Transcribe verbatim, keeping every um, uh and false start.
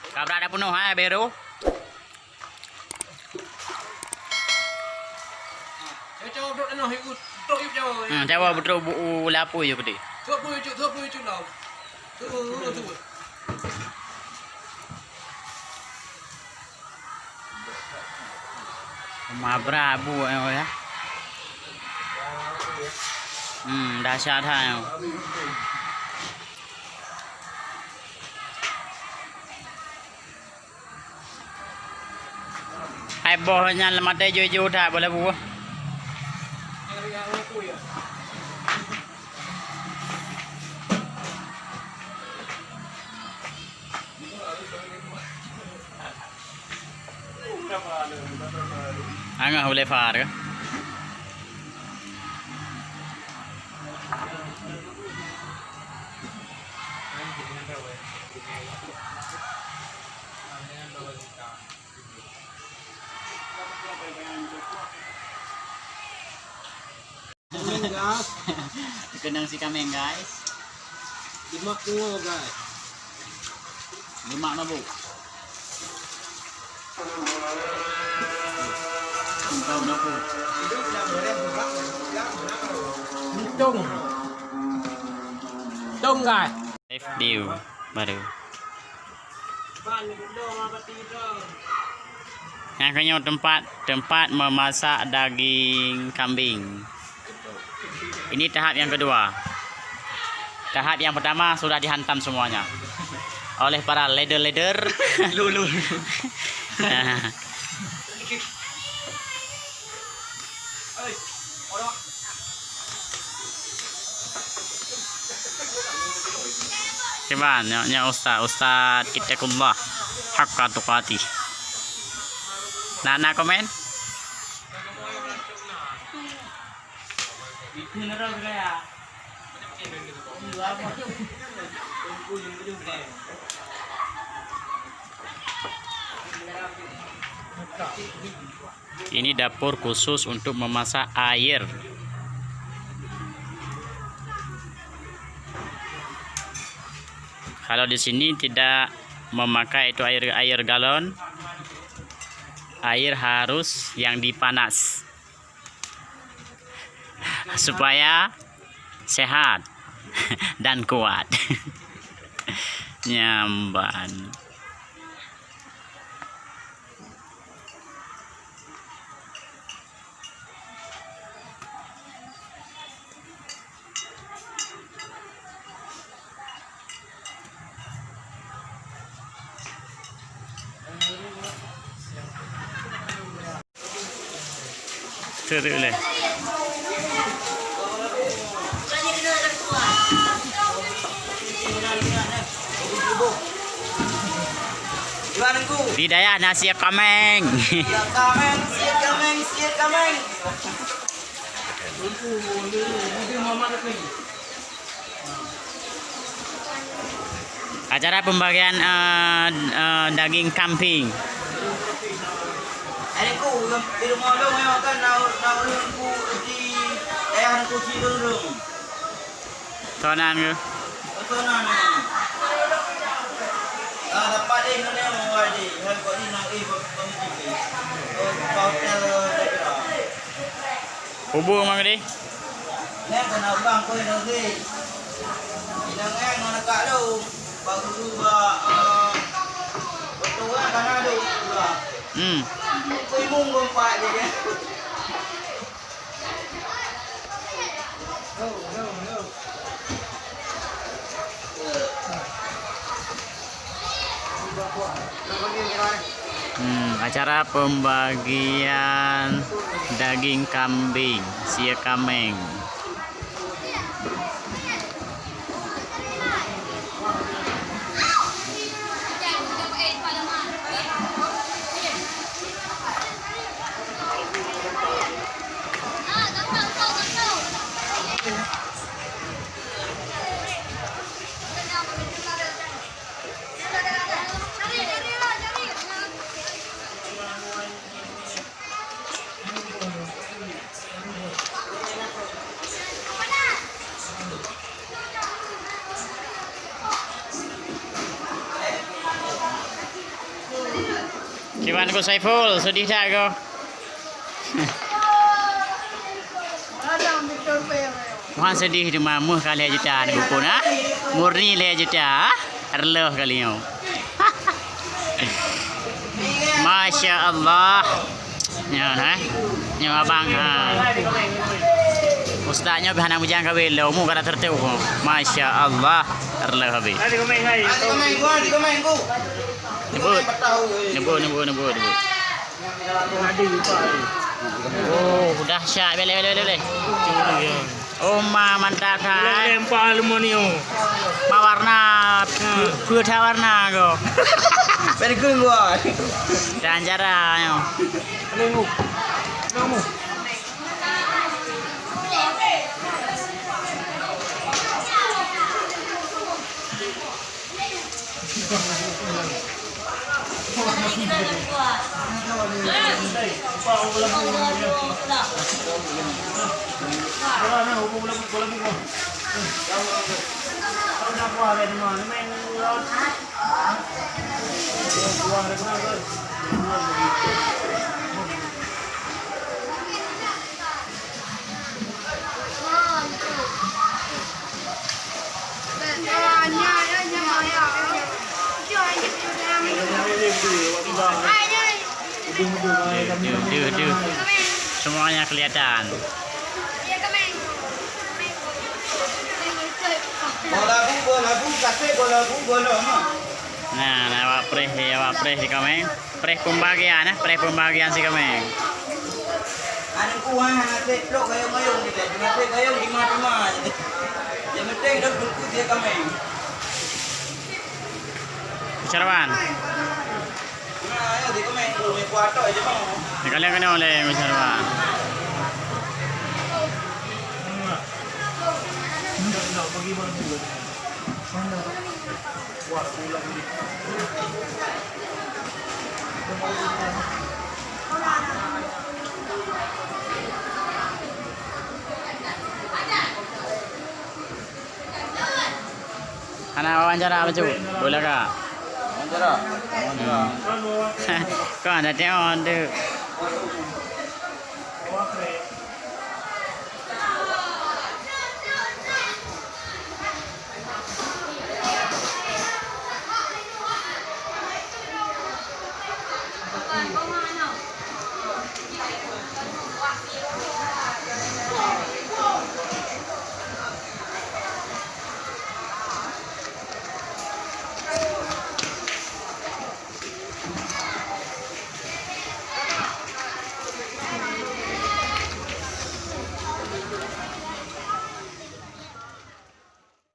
Ka brat dah peunoh, hai, Bero. Cawa-cawa brok tanoh, yuk, trok yuk cawa. Hmm, cawa beutôi bu-, u lapui yuk keudeh. Trok pun yuk, trok pun yuk lam. Trok, trok, trok. Mabra bu, eh, ya. Hmm, dahsyat hai. Hai boh nyan lam até jujur that boh labu. Angah ulefar ke? Keunong si kameng, guys. Lemak tua, guys. Lemak mabuk. Entong dapur. Entong. Entong, guys. Live view baru. Nyang keunyoe tempat, tempat memasak daging kambing. Ini tahap yang kedua. Tahap yang pertama sudah dihantam semuanya oleh para leader-leader. Lu, lu, lu. Cuba nyoe, nyoe ustaz, ustaz ittaqullah haqqa tuqatih. Na, na komen? Ini dapur khusus untuk memasak air. Kalau di sini tidak memakai itu air, air galon, air harus yang dipanas supaya sehat dan kuat. Nyamban. Seru leh. Di dayah na siek kameng. Siek kameng, siek kameng, siek kameng. Acara pembagian, eh, eh, daging kambing. Ada ku, di rumah lu memang kan, na, na ulun ku di dayah ku Cidong. Tonan ke? Tonan. Ah, dapat deh, mana yang mau deh? Hai, kok ni nak, eh, kok ni, eh, hotel, eh, Ubu mang di? Nyan keuneuk bang koi lagèe. Inong nyan ngon kakak lôn. Bak guru bak, eh, beutôi kan hana dok guru. Hmm. Koi mung gompak je dia. Hmm, acara pembagian daging kambing, sie kameng. Iwan ku Saiful, sedih tak kau? Tuhan sedih cuma muh ka lhèe juta ni buku na. Murni lhèe juta. Reuloh kali nyoe. Masya Allah. Nyoe na. Nyoe abang ha. Ustaz nyoe bih hana mujang kawin lom, umu kada terteu. Masya Allah. Reuloh habis. Nebut. Nebut, nebut, nebut, nebut. Oh, dahsyat. Boleh, boleh, boleh, boleh. Oh, ma, mantap, hai. Lempar aluminium. Ma warna, pu-, putih warna ko. Very good, boy. Dan cara nyo. Deuh, deuh, deuh. Semuanya kelihatan. Bola bu, bola bu, kasih bola bu, bola, ha. Nah, nah, awak preh, awak preh di komen. Preh pembagian, eh, preh pembagian si kami. Aneuk ku, ah, hana trép plôk gayong-gayong kita, hana trép gayong dima-dima. Yang penting dah bungkus dia kami. Ucapan. Nah, ayo, dia kami, oh, main kuat aja mau. Ni kalian kena oleh ucapan. Hana wawancara bacut, bola ka. Wawancara? Wawancara. Hmm. Kau ada tengok tu.